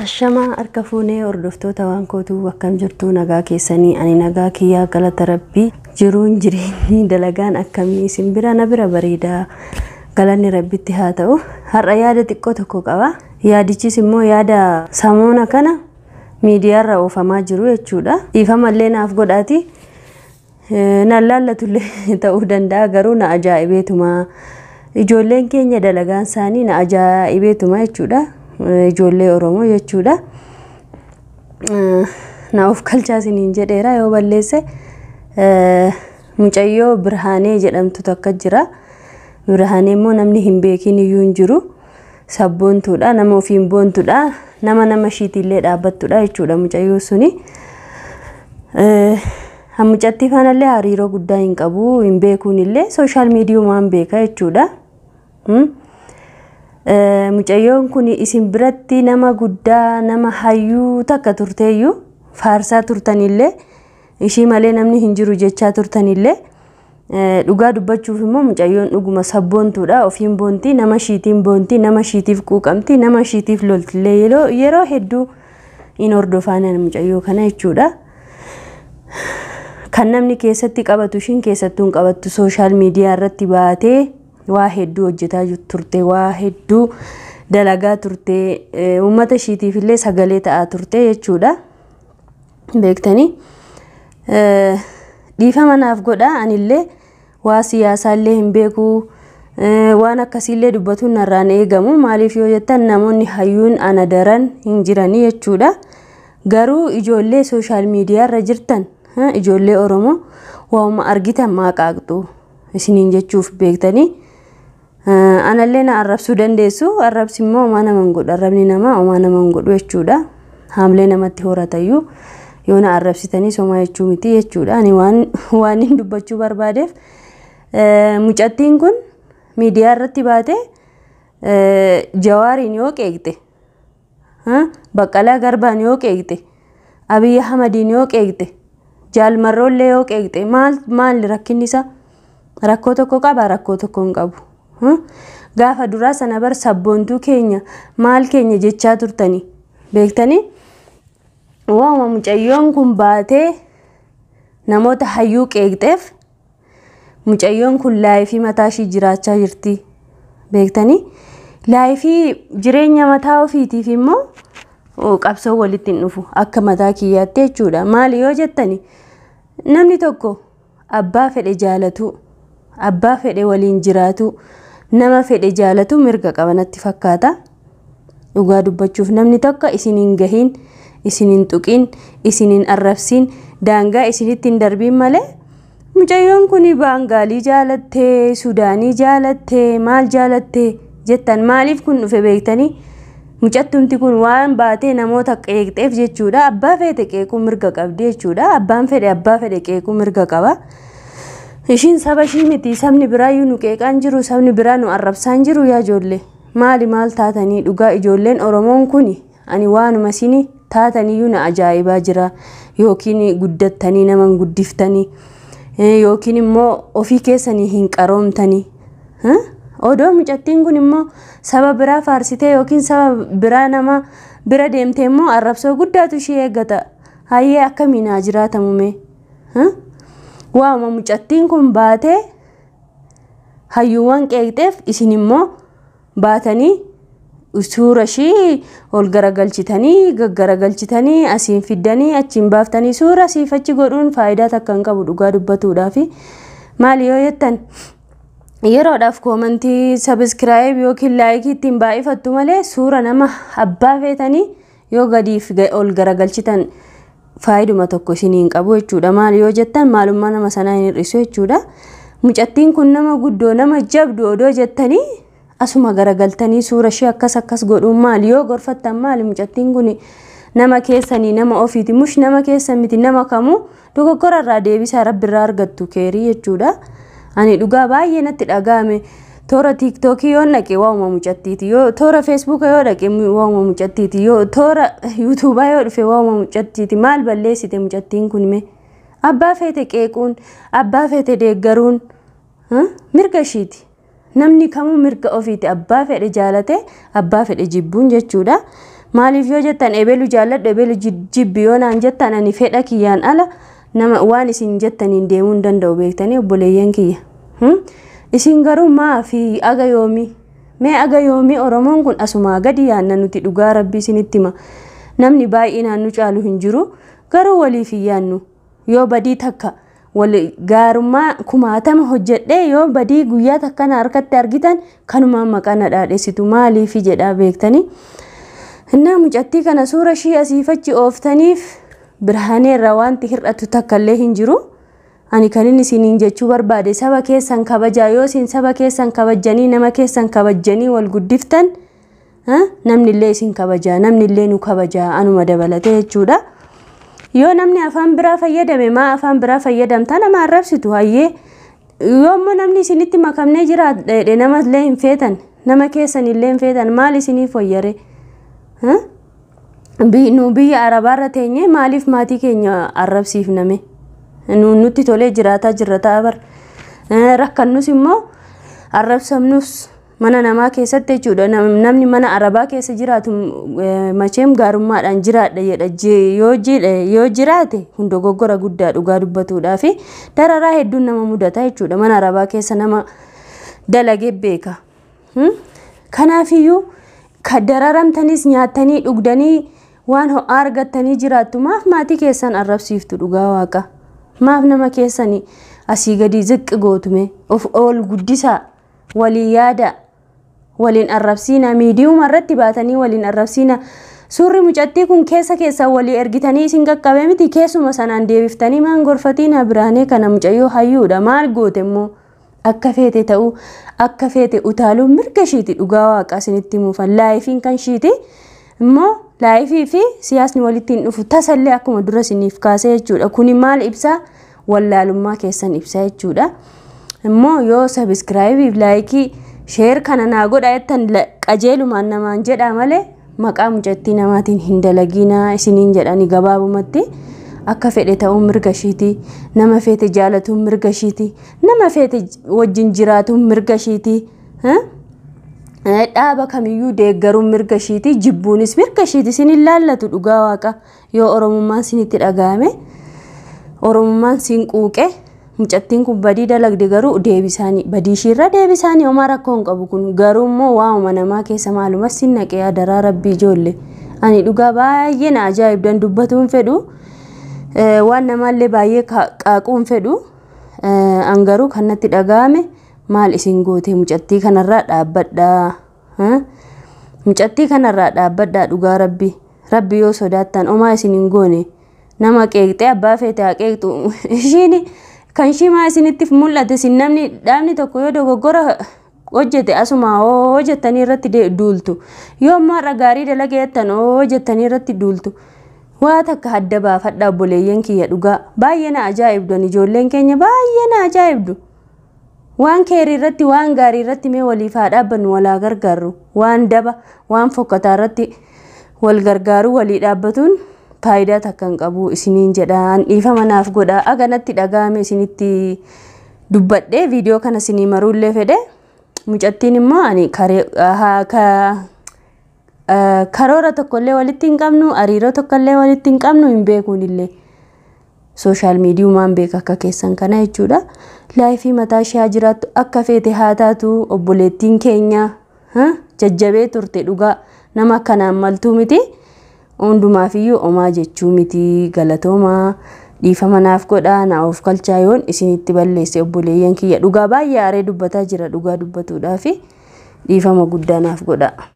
Ashamaa harka fuunee hordoftoota waan kootuu akkam jirtu nagaa keessanii ani nagaa kiyyaa galata rabbii jiruun jireenyi dalagaan akkamii isin bira na bira bareedaa galanni rabbitti haa ta'u. Har'a yaada xiqqoo tokko qaba. Yaadichis immoo yaada samoona kana miidiyaarra oofamaa jiru jechuudha. Dhiifamallee naaf godhaati. Nan laallatullee ta'uu danda'a garuu na ajaa'ibeetuma. Ijoolleen keenya dalagaan isaanii na ajaa'ibeetuma jechuudha. Ijoollee Oromoo jechuudha. Na of galchaa isiniin jedheera yoo balleesse mucayyoo Birhaanee jedhamtu takka jira. Birhaanee immoo namni hin beekin iyyuu hin jiru. Sabboontuudha, nama ofiin boontuudha, nama nama ishiitiillee dhaabbattudha jechuudha mucayyoo suni. Mucattii faanallee hariiroo guddaa hin qabu, hin beekuun illee sooshaal miidiyumaan beeka jechuudha. Mucayyoon kun isin biratti nama guddaa, nama hayyuu takka turteeyyuu faarsaa turtanillee ishii malee namni hin jiru jechaa turtanillee dhugaa dubbachuuf immoo mucayyoon dhuguma sabboontuudha. Ofiin boontii, nama ishiitiin boontii, nama ishiitiif quuqamti, nama ishiitiif loltillee yeroo hedduu hin hordofaan mucayyoo kana jechuudha. Kan namni keessatti qabatu ishiin keessattuu hin qabattu sooshaal miidiyaa irratti baatee waa hedduu hojjetaa turte, waa hedduu dalagaa turte, uummata ishiitiif illee sagalee ta'aa turte jechuudha. Beektanii dhiifama naaf godha anillee waa siyaasaallee hin beeku waan akkasiillee dubbatuun narraan eegamu maaliif yoo jettan namoonni hayyuun ana daran hin jiranii jechuudha. Garuu ijoollee sooshaal miidiyaa irra jirtan ijoollee Oromoo waanuma argitan maaqaaqxu isiniin jechuuf beektanii. Anallee na arrabsuu dandeessu. Arrabsi immoo homaa nama hin godhu. Arrabni namaa homaa nama hin godhu jechuudha. Haamlee namatti horatayyuu yoo na arrabsitanis homaa jechuu miti jechuudha. Ani waan hin dubbachuu barbaadeef mucattiin kun miidiyaa irratti baate Jawaariin yoo qeeqxe, Baqqalaa Garbaan yoo qeeqxe, Abiyyi Ahmadiin yoo qeeqxe, Jaalmarroollee yoo qeeqxe maal rakkinni isaa? Rakkoo tokko qaba, rakkoo tokko hin qabu. Gaafa duraa sana bar sabboontuu keenya maal keenya jechaa turtanii beektanii waanuma mucayyoon kun baatee namoota hayyuu qeeqxeef mucayyoon kun laayifii mataa ishii jiraachaa jirti beektanii laayifii jireenya mataa ofiitiif immoo qabsoo walitti hin dhufu akka mataa kiyyaatti jechuudha. Maali yoo jettani namni tokko abbaa fedhe jaalatu, abbaa fedhe waliin jiraatu, nama fedhe jaalatu mirga qaba natti fakkaata. Dhugaa dubbachuuf namni tokko isin hin gahin, isin hin tuqin, isin hin arrabsin, daangaa isinitti hin darbiin malee mucayyoon kun Baangaalii jaalattee, Sudaanii jaalattee, maal jaalattee jettan maaliif kun dhufe beektanii? Mucattumti kun waan baatee namoota qeeqxeef jechuudha. Abbaa feete qeequu mirga qabdi jechuudha. Abbaan fedhe abbaa fedhe qeequu mirga qaba. Ishiin saba ishii miti. Sabni biraayyuu nu qeeqaan jiru, sabni biraa nu arrabsaan jiru yaa ijoollee. Maali maal taatanii dhugaa ijoolleen Oromoon kuni ani waanuma isin taataniyyuu na ajaa'ibaa jira. Yookiin guddattanii nama hin guddiftanii yookiin immoo ofii keessanii hin qaroomtanii. Odoo mucattiin kun immoo saba biraa faarsitee yookiin saba biraa nama bira deemtee immoo arrabsoo guddaatu ishee eeggata. Hayyee akkamiin haa jiraatamu mee? Waanuma mucattiin kun baatee hayyuuwwan qeeqxeef isin immoo baatanii suura ishii ol garagalchitanii gaggaragalchitanii asiin fiddanii achiin baaftanii suura asiif achi godhuun faayidaa takka hin qabu dhugaa dubbatuudhaafi. Maali yoo jettan yeroodhaaf koomantii sabiskiraayib yookiin laayikii ittiin baay'ifattu malee suura nama abbaa feetanii yoo gadiif ol garagalchitan faayiduma tokko isiniin qabu jechuudha. Maali yoo jettan maalummaa nama sanaa hin hir'isu jechuudha. Mucattiin kun nama guddoo nama jabdu odoo jettanii asuma garagaltanii suura ishee akkas akkas godhuun maali yoo gorfattan maali mucattiin kun nama keessanii nama ofiiti mush nama keessan miti nama kamuu dogoggora irraa deebisaa rabbi irraa argattu keerii jechuudha. Ani dhugaa baay'ee natti dhaga'ame. Toora tiiktookii yoo dhaqe waanuma mucattiiti, yoo toora feesbuuka yoo dhaqe waanuma mucattiiti, yoo toora yuutuubaa yoo dhufe waanuma mucattiiti. Maal balleessite mucattiin kun mee? Abbaa feete qeequun, abbaa feete deeggaruun mirga ishiiti. Namni kamuu mirga ofiiti abbaa fedhe jaalate abbaa fedhe jibbuun jechuudha. Maaliif yoo jettan ebelu jaalladhu ebelu jibbi yoo naan jettan ani fedha kiyyaan ala nama waan isin jettaniin deemuu hin danda'u beektanii obboleeyyan kiyya. Isin garuu maafi aga yoomii? Mee aga yoomii Oromoon kun asumaa gadi yaanna nuti dhugaa rabbii isinitti hima. Namni baay'inaan nu caalu hin jiru garuu waliif hin yaannu. Yoo badii takka wal gaarummaa kumaatama hojjedhee yoo badii guyyaa takka na harkatti argitan kanumaan maqaa na dhaadheessitu maaliifi jedhaa beektanii. Innaa mucattii kana suura ishii asiifachi ooftaniif Birhaaneerraa wanti hir'atu takkallee hin jiru. Ani kan inni isiniin jechuu barbaade saba keessan kabajaa yoo isin saba keessan kabajjanii nama keessan kabajjanii wal guddiftan namnillee isin kabajaa namnillee nu kabajaa anuma dabalatee jechuudha. Yoo namni afaan biraa fayyadame maa afaan biraa fayyadamta nama arrabsitu hayyee yoo immoo namni isinitti makamnee jiraadhe namallee hin feetan nama keessanillee hin feetan maal isiniif wayyare? Nu biyya Arabaarra teenyee maaliif maatii keenya arrabsiifname? Nu nutti tolee jiraataa jirra ta'a bar. Rakkannus immoo arrabsamnus mana namaa keessatti jechuudha. Namni mana Arabaa keessa jiraatu macheem gaarummaadhaan jiraadha jedha. Yoo jiraate kun dogoggora guddaa dhugaa dubbatuudhaa fi dararaa hedduun nama mudata jechuudha. Mana Arabaa keessa nama dalagee beeka. Kanaafiyyuu kan dararamtanis nyaatanii dhugdanii waan ho'aa argattanii jiraattu maaf maatii keessan arrabsiiftu dhugaa waaqa. Maaf nama keessanii asii gadi ziqqi gootume of ol guddisaa walii yaada waliin arrabsiina miidiyuma irratti baatanii waliin arrabsiina. Suurri mucattii kun keessa keessaa walii ergitanii isin qaqqabee miti keessuma sanaan deebiftanii maan gorfatiina Birhaanee kana mucayyoo hayyuudha maal goote immoo akka feete ta'uu akka feete utaaluun mirga ishiiti dhugaa waaqa isinitti himuufan laayifiin kan ishiiti immoo laayifii fi siyaasni walitti hin dhufu tasallee akkuma dura isiniif kaasee jechuudha. Kuni maal ibsaa? Wallaalummaa keessan ibsaa jechuudha. Immoo yoo sabiskiraayibii laayikii sheer kana naa godha jettan qajeelumaan namaan jedhaa malee maqaa mucattii namaatiin hin dalaginaa isiniin jedhani gabaabumatti. Akka fedhe ta'uun mirga ishiiti, nama feete jaalatuun mirga ishiiti, nama feete wajjin jiraatuun mirga ishiiti. Dhaaba kamiyyuu deeggaruun mirga ishiiti, jibbuunis mirga ishiiti. Isin hin laallatu dhugaa waaqa yoo Oromummaan isinitti dhaga'ame, Oromummaan siin quuqe mucattiin kun badii dalagde garuu deebisaanii badii ishiirra deebisaanii homaa rakkoo hin qabu kun garuu immoo waa'uma namaa keessa maalumas sin naqee adaraa rabbii ijoollee. Ani dhugaa baay'ee na ajaa'ibdan dubbatuun fedhu. Waan namaallee baay'ee qaaquun fedhu. An garuu kan natti dhaga'ame maal isin goote mucattii kanarraa dhaabbadhaa. Mucattii kanarraa dhaabbadhaa dhugaa rabbi. Rabbi yoo sodaattan homaa isin hin goone nama qeeqxee abbaa feete haa qeeqxu. Ishiin kan ishii maa isinitti mul'ate isin namni dhaabni tokko yoo dogoggora hojjete asuma hoo jettanii irratti duultu. Yoo ammoo har'a gaarii dalage jettan hoo jettanii irratti duultu. Waa takka adda baafadhaa obboleeyyan kiyya dhugaa. Baay'ee na ajaa'ibdu ijoolleen keenya baay'ee na ajaa'ibdu. Waan keerii irratti waan gaarii irratti mee waliif haa dhaabbannu walaa gargaarru. Waan daba waan fokkataa irratti wal gargaaruu walii dhaabbatuun faayidaa takka hin qabu isiniin jedhaan dhiifama naaf godhaa. Aga natti dhaga'ame isinitti dubbadhee viidiyoo kana isinii maruullee fedhe. Mucattiin immoo ani karoora tokkollee walitti hin qabnu, hariiroo tokkollee walitti hin qabnu hin beekuun illee. Sooshaal miidiyumaan beeka akka keessan kana jechuudha. Laayifii mataa ishee haa jiraattu akka feete haa taatu obboleettiin keenya jajjabee turte dhugaa nama akkanaan maltuu miti. Hundumaafiyyuu homaa jechuu miti galatoomaa dhiifama naaf godhaa na of kalchaa yoon isinitti balleesse obboleeyyan kiyya dhugaa baay'ee aaree dubbataa jira dhugaa dubbatuudhaafi dhiifama guddaa naaf godhaa.